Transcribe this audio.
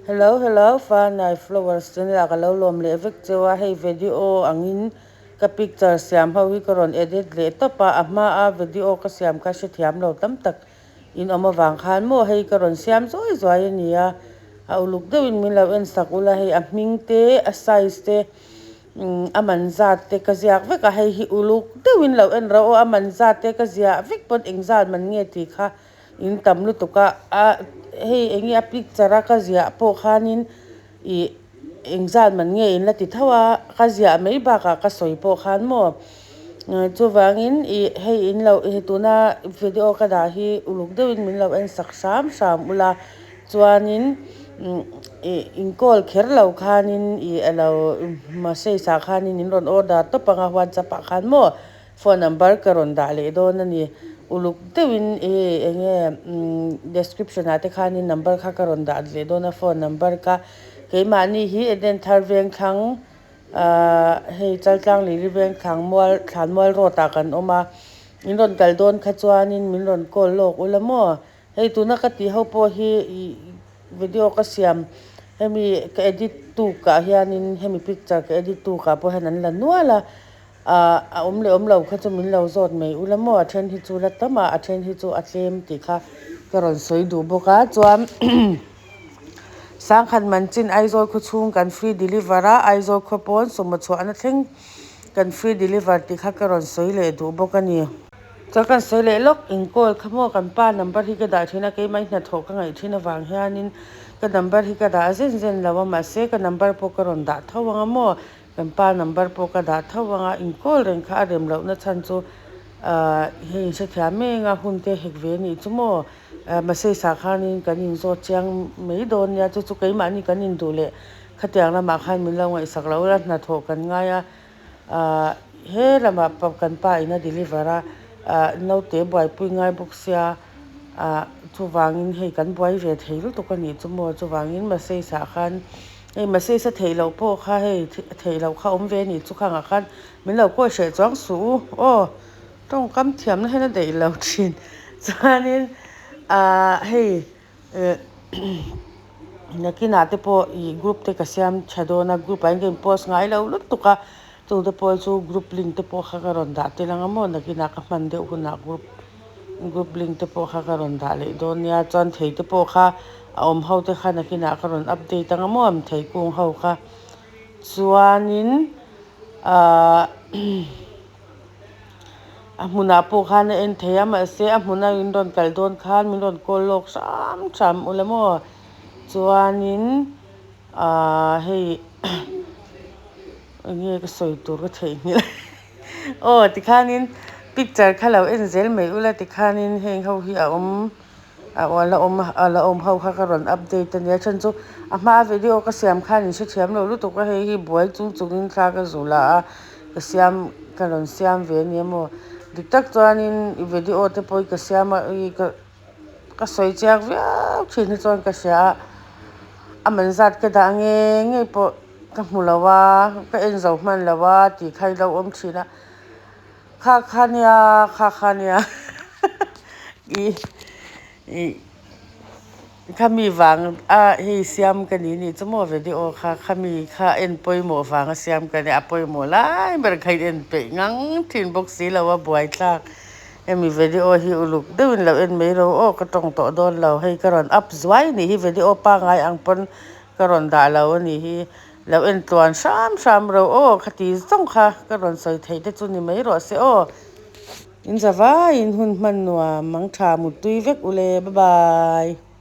Hello hello Fanai flowers channel ah ka lo lawm leh vek cheu a, hei video angin ka picture siam ho hi ka rawn edit leh tawp a, a hma a video ka siam kha hrethiam lo tam tak in awm avang khan maw hei ka rawn siam zuai zuai a ni a, a uluk deuhin min lo en sak ula hei a hming te a size te umm a man zat te ka ziak vek a, hei hi uluk deuhin lo en rawh aw a man zat te ka ziah vek pawn engzat man nge tih kha. In tam lutuk a, a hei eng nge a picture a ka ziah pawh khanin ih engzat man nge in la ti tho a, ka ziah mai bakah ka sawi pawh khan maw chuvangin ih hei in lo ih tuna video ka dah hi uluk deuhin min lo en sak hram hram ula chuanin ih in call kher lo khanin ih alo message ah khanin in rawn order tawp ang a whatsapp ah khan maw. Phone number ka rawn dah leh dawn a ni. Uluk deuhin i eng nge description ah te khanin number kha ka rawn dah leh dawn a phone number kha. Keimahni hi Eden Thar Vengthlang ahh hei Chaltlang Lili Vengthlang mual Thlanmual road ah kan awm a. In rawn kal dawn kha chuanin min rawn call lawk ula maw? Hei tuna ka tih ho pawh hi ih video ka siam hemi ka edit tukah hianin hemi picture ka edit tukah pawh hian an la nual a. Ahh a awm leh awm lo kha chu min lo zawt mai ula maw a then hi chu la tam a, a then hi chu a tlem tih kha ka rawn sawi duh bawk a chuan Sangkhat man chin Aizawl khaw chhung kan free deliver a Aizawl khaw pawn sawma chhuahna thleng kan free deliver tih kha ka rawn sawi leh duh bawk a ni. Chuan kan sawi leh lawk inkawl kha maw kan pa number hi ka dah thin a keimah hnathawh ka ngaih thin avang hianin ka number hi ka dah zen zen lo a mahse ka number pawh ka rawn dah tho ang a maw. Kan pa number pawh ka dah tho ang a, inkawl reng kha a rem lohna chhan chu ahh hei hrethiam eng a hun te hek ve nih chu maw message ah khanin kan inzawt chiang mai dawn nia chu chu keimahni kan induh leh khatiang lamah khan min lo ngaihsak loh la hnathawh kan ngai a ahh he lamah kan pa in a deliver a ahh naute buaipui ngai bawk sia ahh chuvangin hei kan buai ve thei lutuk a nih chu maw chuvangin message ah khan. Hei message a theih loh pawh kha hei theih loh kha awm ve a nih chu khangah khan min lo kawi hreh chuang suh u aw tawngkam thiamna hian a daih lo thin chuanin ahh hei eh nakinah te pawh ih group te ka siam tha dawn a group ah hian ka in post ngai lo lutuk a chungte pawh chu group link te pawh kha ka rawn dah tel ang a maw nakinah ka hman deuh hunah group. Group link te pawh kha ka rawn dah leh dawn nia chuan thei te pawh kha a awm ho te kha nakinah ka rawn update ang a maw am thei kung ho kha chuanin ahh a hmunah pawh khan a en thei a mahse a hmuna in rawn kal dawn khan min rawn call lawk hram hram ula maw chuanin ahh hei eng nge ka sawi tur ka theihnghilh. Aw tikhanin picture kha lo en zel mai ula tikhanin heng ho hi a awm a la awm a la awm ho kha ka rawn update a nia chhan chu a hma video ka siam khan in hrethiam lo lutuk a hei hi buai chung chungin thla ka zu la a ka siam ka rawn siam ve a nia maw dik tak chuanin video te pawh hi ka siam a ka. Ka sawi chiak viau thin hi chuan ka hria a, a man zat ka dah nge nge pawh ka hmu lo a, ka en zo hman lo a tih kha i lo awm thin a, kha kha nia kha kha nia ih ih khami vang a hei siam ka ni nih chu maw video kha khami kha en pawimawh vanga siam ka nia a pawimawh lai ber kha in en peih ngang thin bawk si lo a buaithlak. Hemi video hi uluk deuhin lo en mai ro aw ka tawng tawh dawn lo hei ka rawn up zuai nih hi video pangngai ang pawn ka rawn dah lo a nih hi lo en tluan hram hram ro aw khati zawng kha ka rawn sawi theih te chu ni mai rawh se aw in za vaiin hun hman nuam mang tha muttui vek ule bye bye.